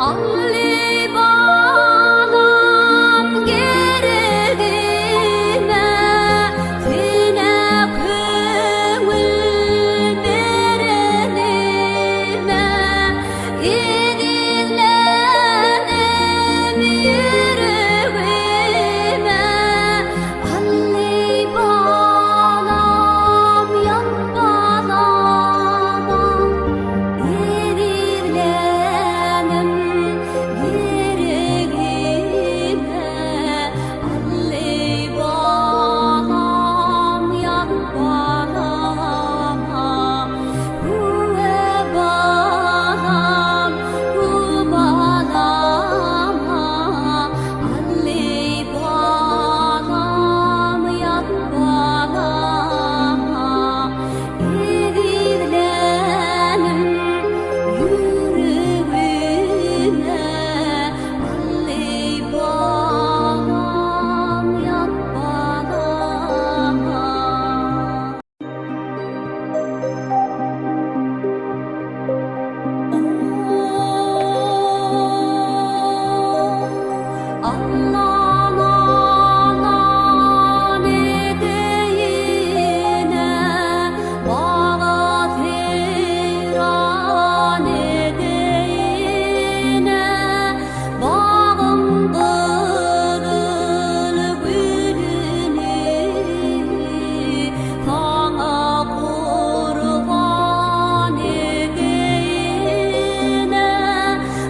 Ally balam geregime, Senä köňül berenime, Ezizledim ýüregime. Ally balam ýat balama, Ezizlenim geregime, Ally balam ýat balama, Hüwe balam, hü balama, Ally balam ýat balama, Ezizlänim ýüregime, Ally balam ýat balama. Saňa gurban edeýin-ä,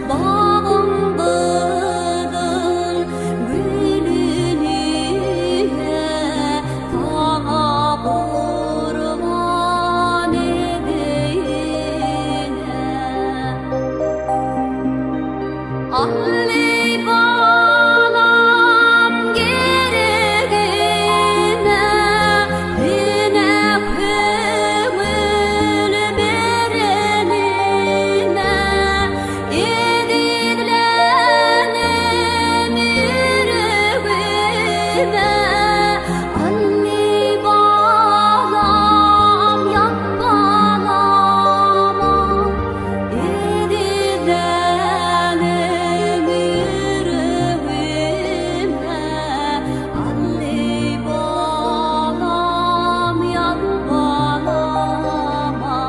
Bagyň gyzyl gülüni-hä, Saňa gurban edeýin-ä. Ally balam geregime, Senä köňül berenime, Ezizlänim ýüregime, Ally balam ýat balama. Ezizlänim ýüregime, Ally balam ýat balama.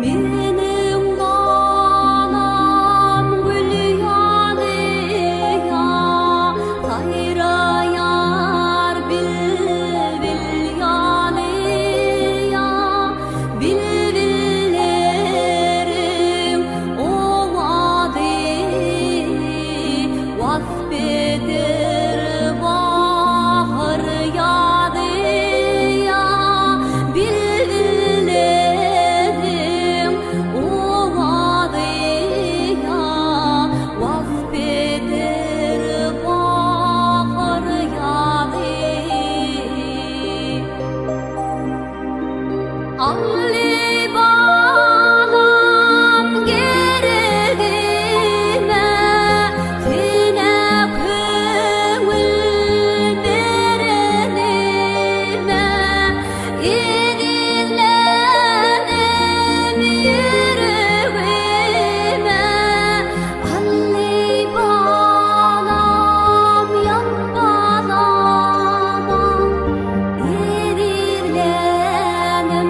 Meniň balam gül ýaly ýa, Saýraýar bilbil ýaly ýa, Bilbilleriň owazy wasp eder bahar ýazy ýa, Bilbilleriň owazy ýa, Wasp eder bahar ýazy. Ally balam geregime, Senä köňül berenime, Ezizlänim ýüregime, Ally balam ýat balama, Ezizlänim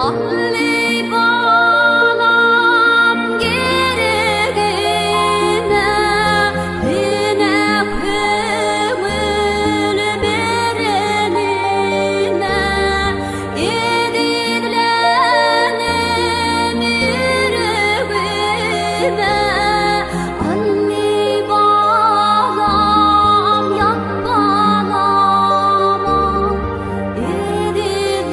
Ally balam geregime, Sene köňül berenime, Ezizlenim ýüregime. Ally balam ýat balama, Ezizlenim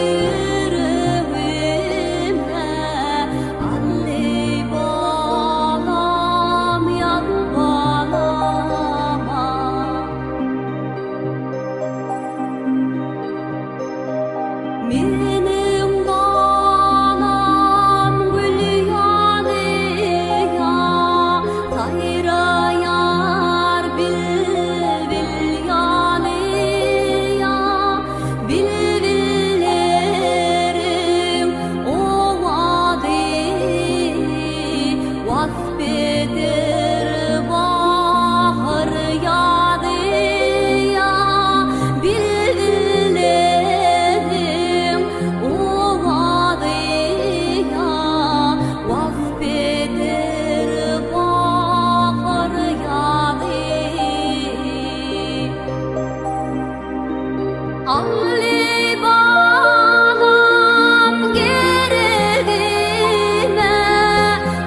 ýüregime, Ally balam ýat balama. Meniň balam gül ýaly ýa, Saýraýar bilbil ýaly ýa, Bilbilleriň owazy wasp eder bahar ýazy ýa, Bilbilleriň owazy ýa, wasp eder bahar ýazy. Ally balam geregime,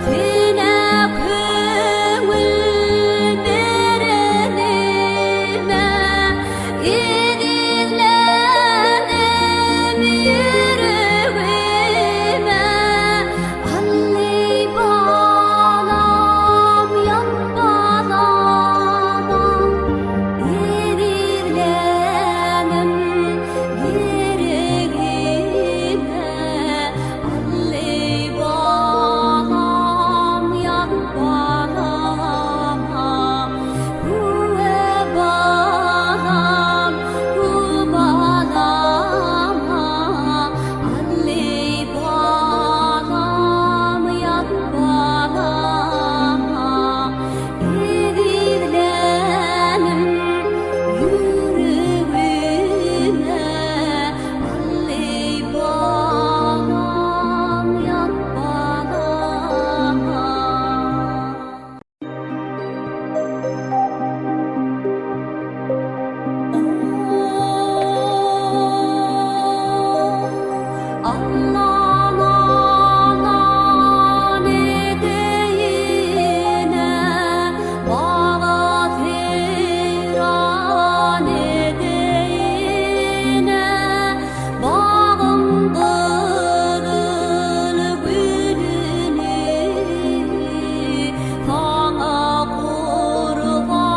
Sene köňül berenime, Ezizlenim ýüregime, Ally balam ýat balama, Ezizlenim geregime, Ally balam ýat balama, Hüwe balam, hü balama, Ally balam ýat balama, Ezizlenim ýüregime, Ally balam ýat balama. Allan edeýin-ä, Baga seýran edeýin-ä, Bagyň gyzyl gülüni Saňa gurban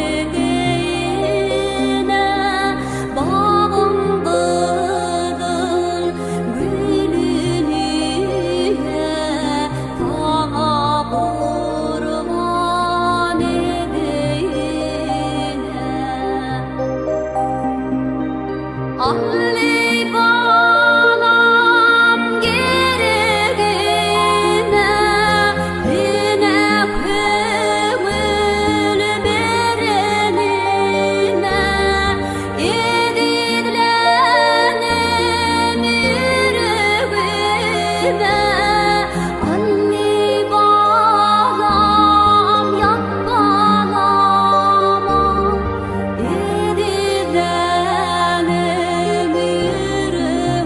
edeýin-ä, Bagyň gyzyl gülüni Saňa gurban edeýin-ä. Ally balam geregime, Sene köňül berenime, Ezizlenim ýüregime, Ally balam ýat balama, Ezizlenim ýüregime,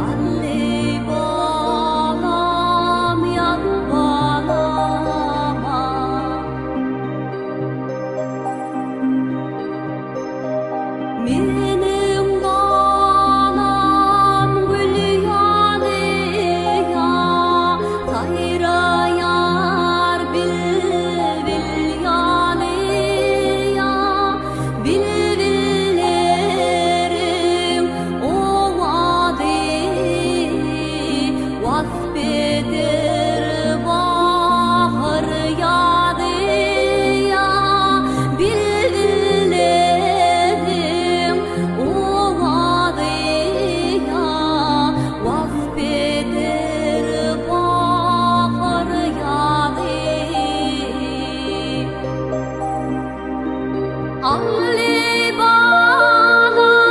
Ally balam ýat balama. Meniň balam gül ýaly ýa, Saýraýar bilbil ýaly ýa, Bilbilleriň owazy wasp eder bahar ýazy ýa, Bilbilleriň owazy ýa, wasp eder bahar ýazy. Ally balam.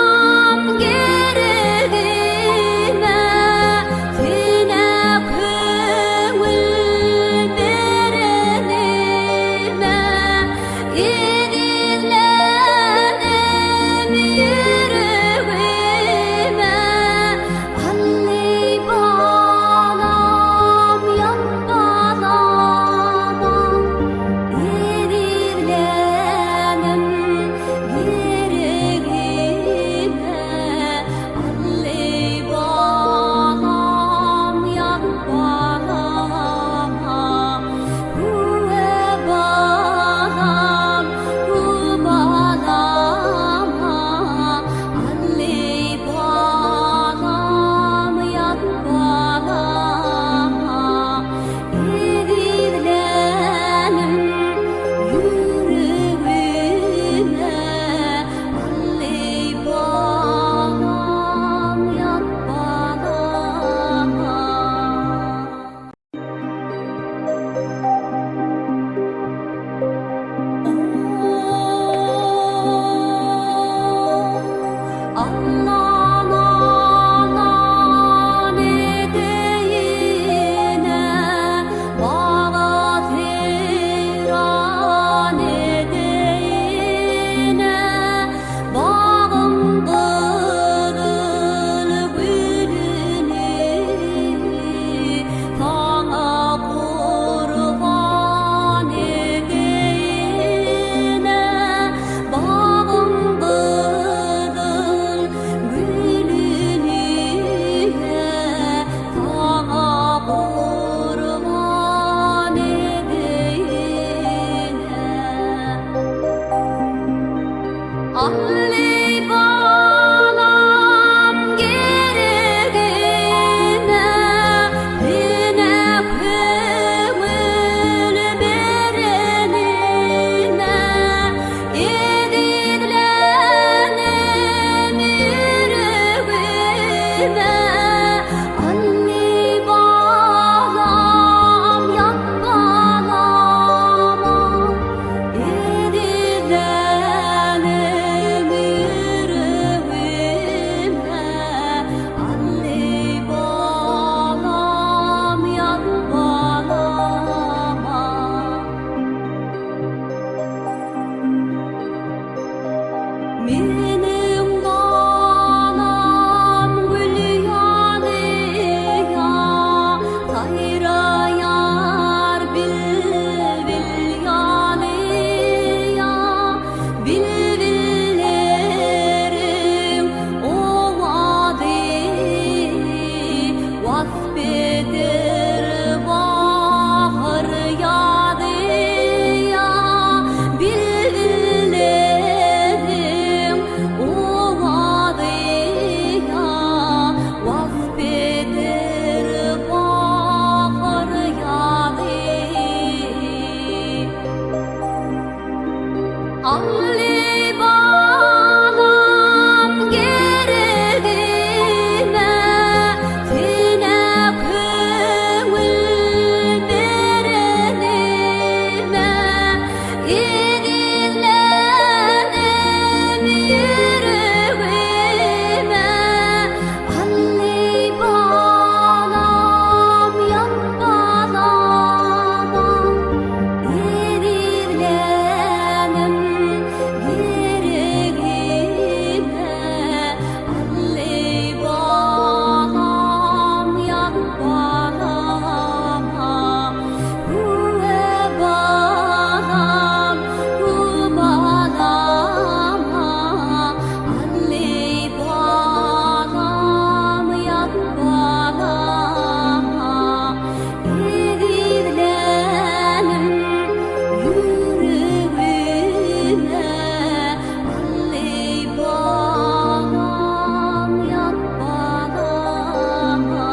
Ally balam geregime, Sene köňül berenime, Ezizlenim ýüregime. Ally balam ýat balama, Ezizlenim ýüregime, Ally balam ýat balama. Meniň balam gül ýaly ýa, Saýraýar bilbil ýaly ýa, Bilbilleriň owazy wasp eder bahar ýazy ýa, Bilbilleriň owazy ýa, wasp eder bahar ýazy. Ally balam geregime, Sene köňül berenime, Ezizledim ýüregime, Ally balam ýat balama, Ezizlenim geregime, Ally balam ýat balama, Hüwe balam, hü balama, Ally balam ýat balama, Ezizlenim ýüregime, Ally balam ýat balama.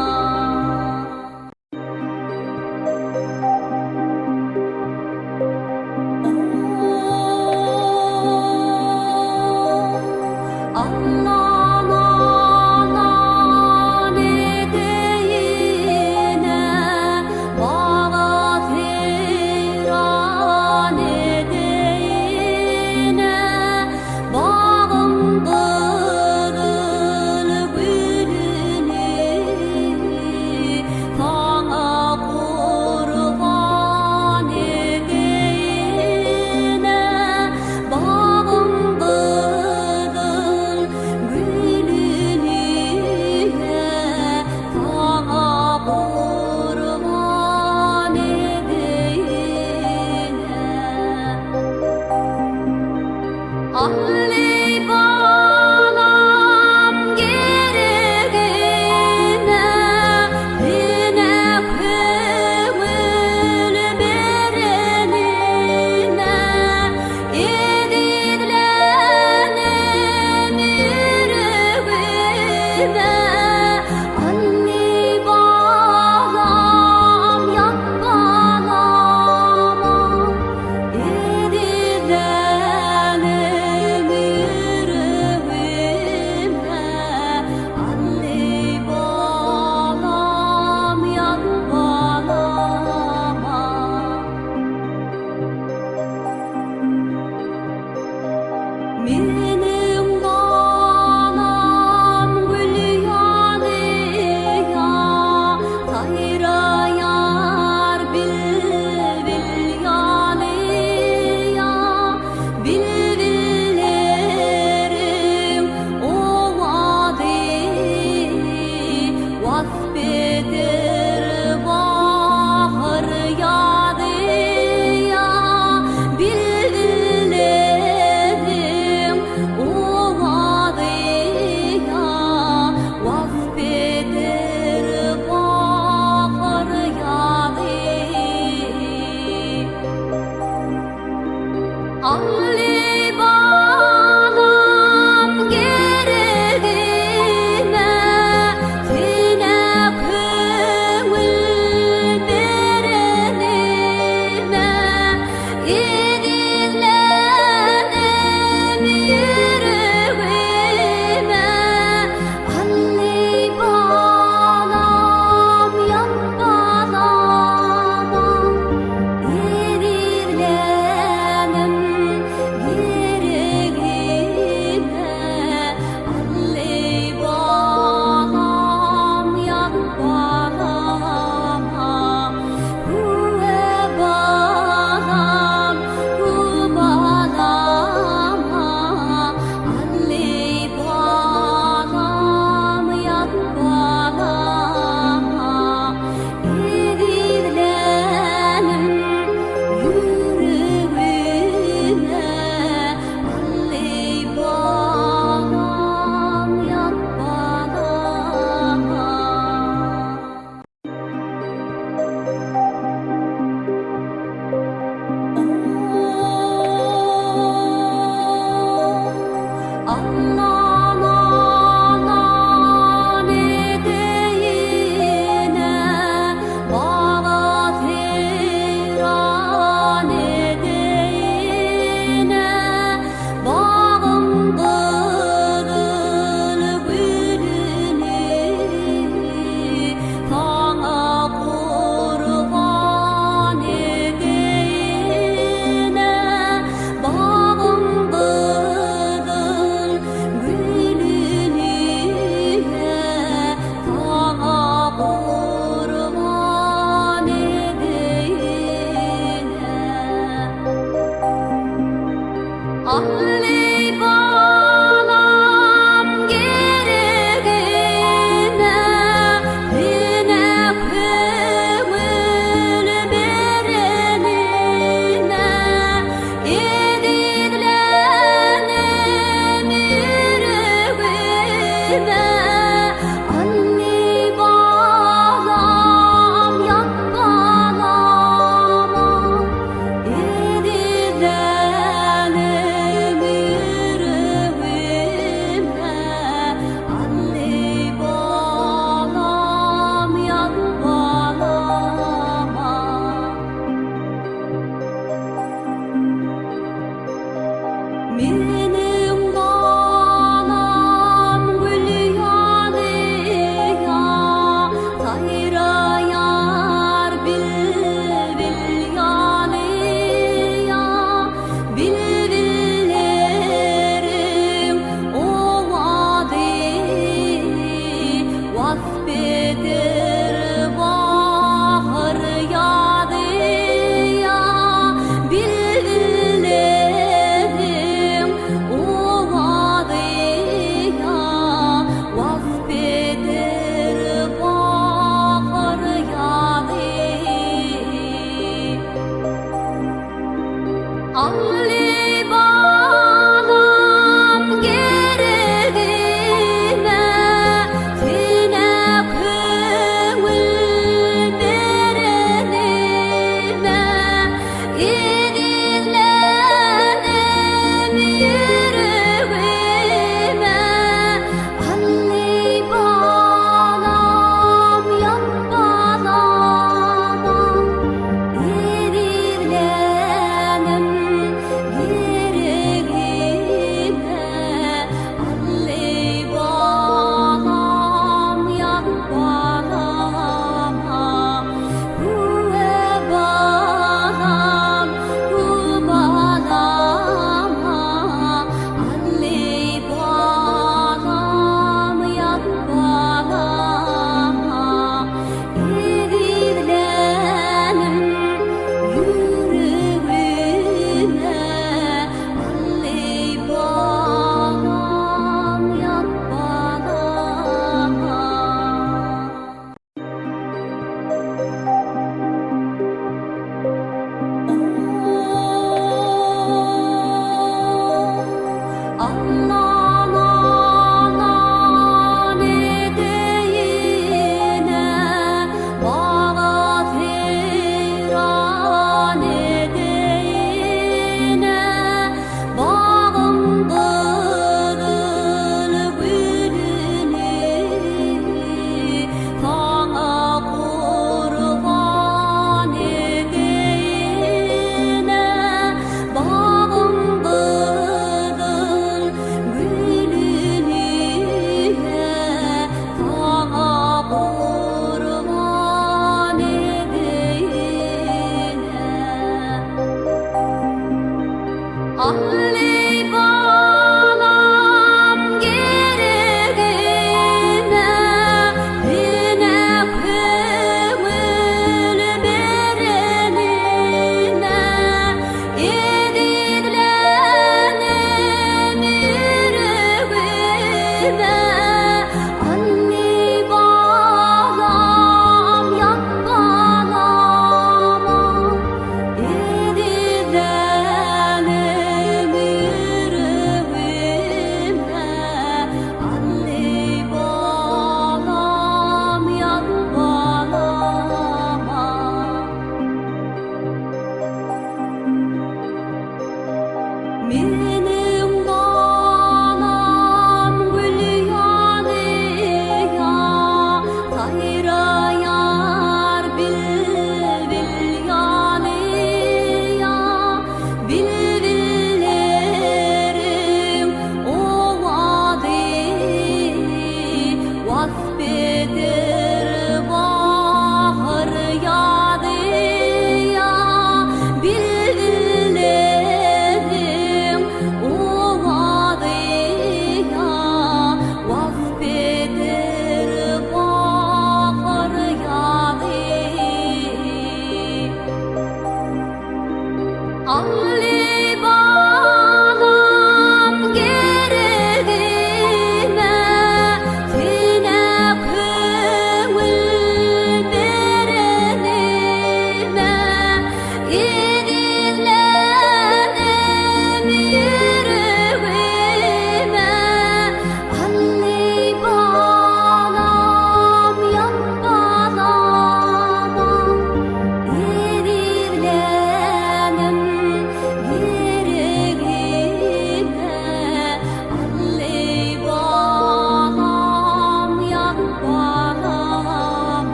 Allan edeýin-ä, Baga seýran edeýin-ä, Bagyň gyzyl gülüni Saňa gurban edeýin-ä, Bagyň gyzyl gülüni Saňa gurban edeýin-ä. Ally balam geregime, Sene köňül berenime, Ezizlenim ýüregime, Ally balam ýat balama, Ezizlenim ýüregime, Ally balam ýat balama. Meniň balam gül ýaly ýa, Saýraýar bilbil ýaly ýa, Bilbilleriň owazy wasp eder bahar ýazy ýa, Bilbilleriň owazy ýa, wasp eder bahar ýazy. Ally balam Ally balam geregime, Sene köňül berenime, Ezizlenim ýüregime, Ally balam ýat balama. Ezizlenim ýüregime, Ally balam ýat balama. Meniň balam gül ýaly ýa, Saýraýar bilbil ýaly ýa, Bilbilleriň owazy wasp eder bahar ýazy ýa, Bilbilleriň owazy ýa, wasp eder bahar ýazy. Ally balam geregime, Sene köňül berenime, Ezizlenim ýüregime, Ally balam ýat balama. Ezizlenim geregime, Ally balam ýat balama. Hüwe balam, hü balama, Ally balam ýat balama. Ezizlenim ýüregime, Ally balam ýat balama. Allan edeýin-ä, Baga seýran edeýin-ä, Bagyň gyzyl gülüni Saňa gurban edeýin-ä, Bagyň gyzyl gülüni Saňa gurban edeýin-ä. Ally balam geregime, Sene köňül berenime, Ezizlenim ýüregime, Ally balam ýat balama. Ezizlenim.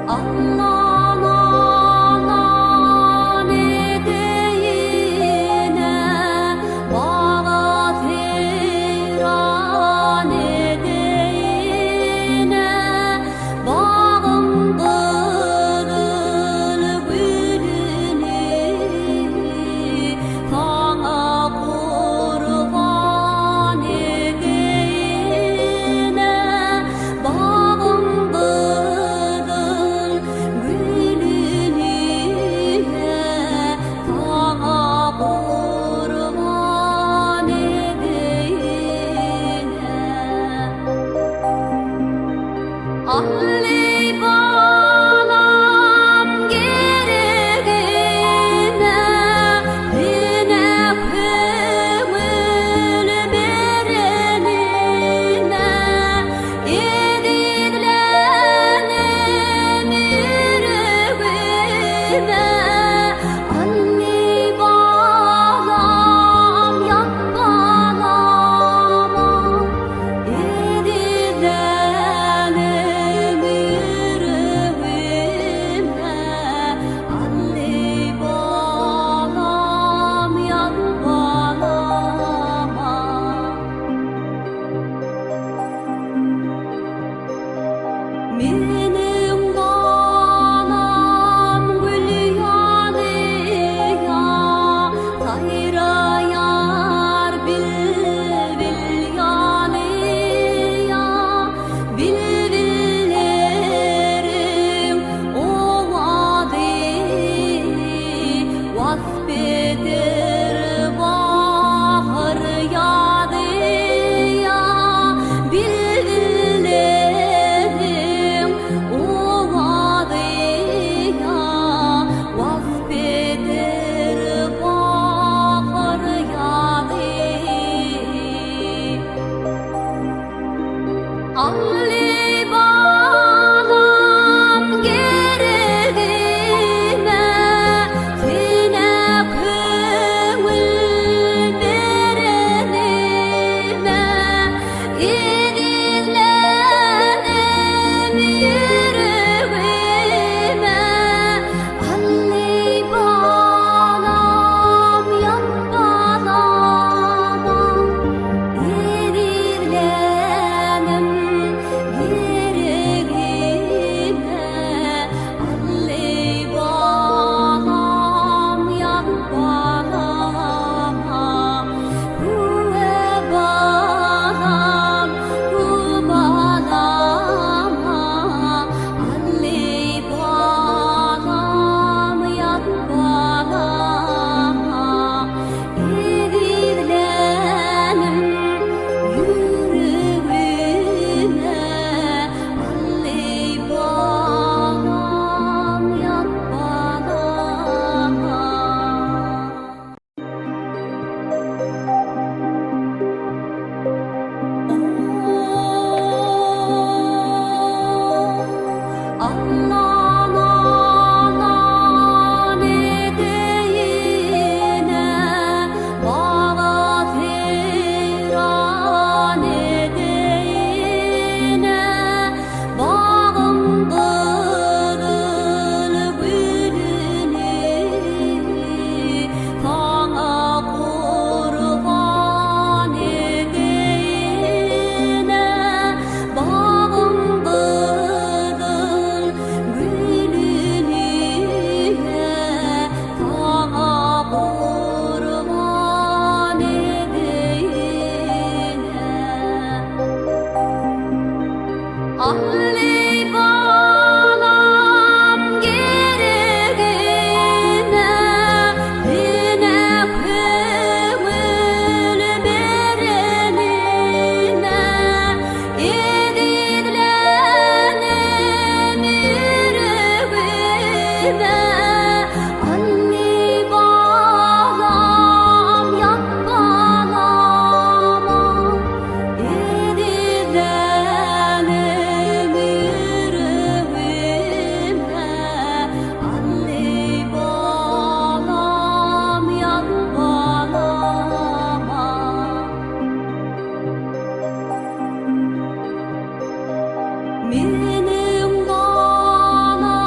Aman edeýin-ä, Baga seýran edeýin-ä, Bagyň gyzyl gülüni Saňa gurban edeýin-ä, Bagyň gyzyl gülüni Saňa gurban edeýin-ä. Ally balam geregine, Ene köňül berenine, Ezizlenim ýüregime. Ally balam ýat balama, Ezizlenim ýüregime, Ally balam ýat balama. Meniň balam gül ýaly ýa, Saýraýar bilbil ýaly ýa, Bilbilleriň owazy wasp eder bahar ýazy ýa, Bilbilleriň owazy ýa, wasp eder bahar ýazy. Ally balam geregime, Sene köňül berenime, Ezizlenim ýüregime, Ally balam ýat balama, Ezizlenim geregime, Ally balam ýat balama, Hüwe balam, hü balama, Ally balam ýat balama, Ezizlenim ýüregime, Ally balam ýat balama. Aman aman edeýin-ä, Baga seýran edeýin-ä, Bagyň gyzyl gülüni Saňa gurban edeýin-ä, Bagyň gyzyl gülüni Saňa gurban edeýin-ä. Ally balam geregime, Ene köňül berenime, Ezizlenim ýüregime, Ally balam ýat balama, Ezizlenim ýüregime, Ally balam ýat balama. Meniň balam.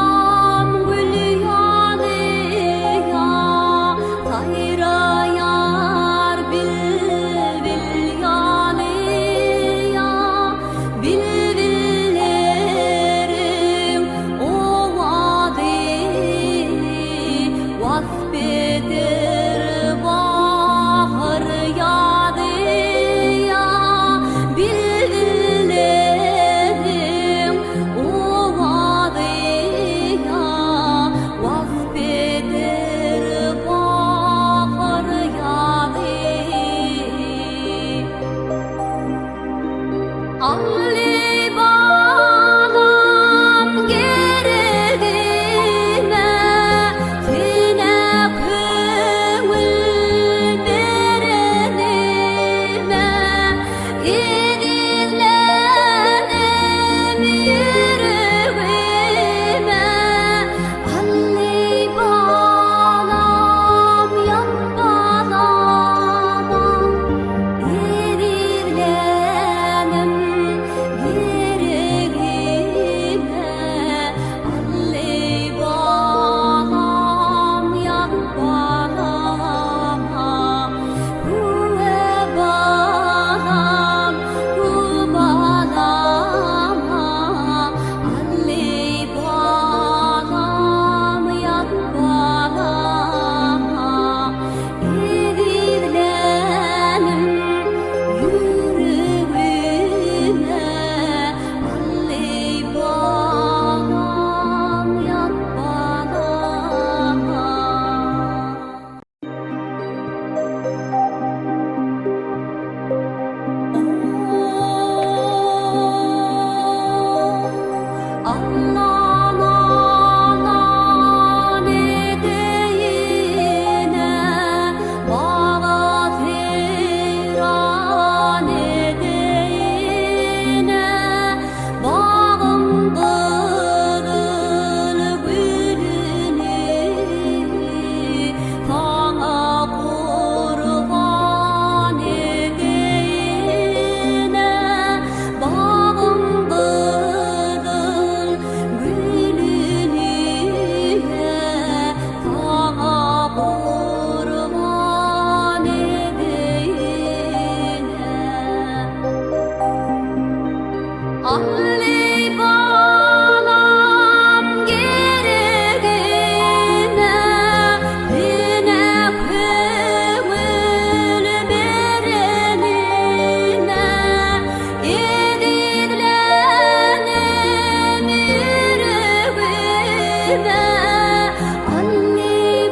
Alli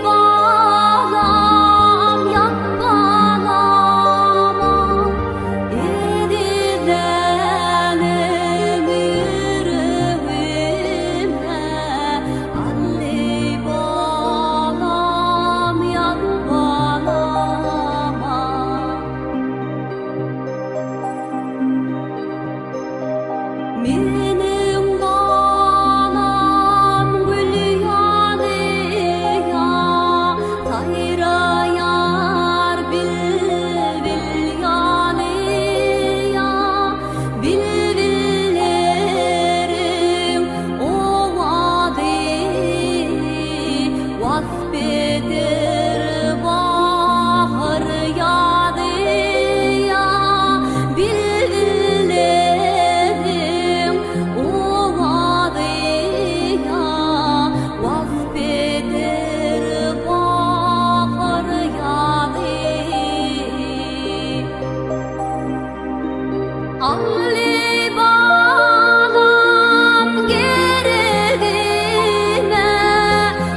balam ýat balama Ezizlenim ýüregime Alli balam ýat balama. Meniň balam gül ýaly ýa, Saýraýar bilbil ýaly ýa, Bilbilleriň owazy wasp eder bahar ýazy ýa, Bilbilleriň owazy ýa, Wasp eder bahar ýazy. Alli balam geregime,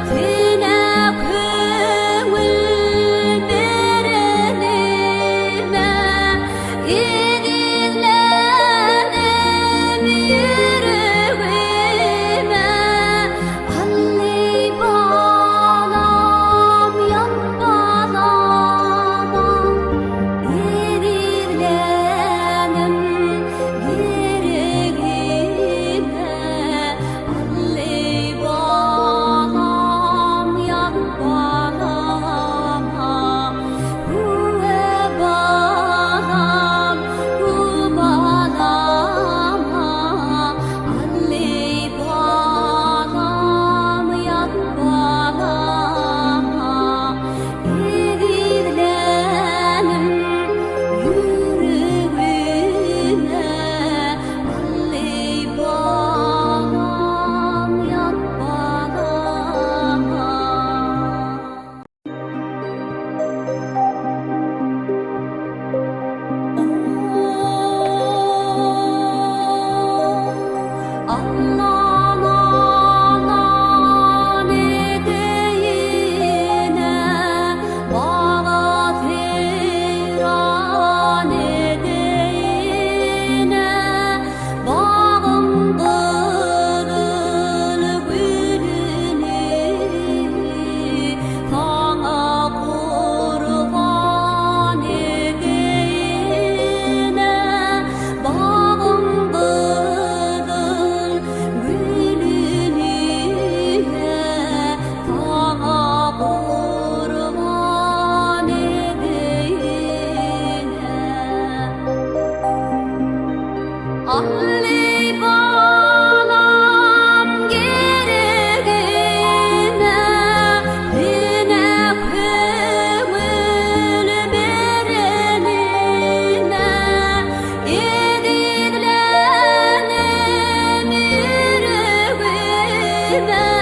Sine köňül berenime, Ezizledim ýüregime, Alli balam ýat balama, Ezizlenim geregime, Alli balam ýat balama, Hüwe balam, hü balama, Alli balam ýat balama, Ezizlenim ýüregime, Alli balam ýat balama. Allan alan edeýin-ä, Baga seýran edeýin-ä, Bagyň gyzyl gülüni Saňa gurban edeýin-ä, Bagyň gyzyl gülüni Saňa gurban edeýin-ä. Alli balam geregime, Sine köňül berenime, Ezizlenim ýüregime.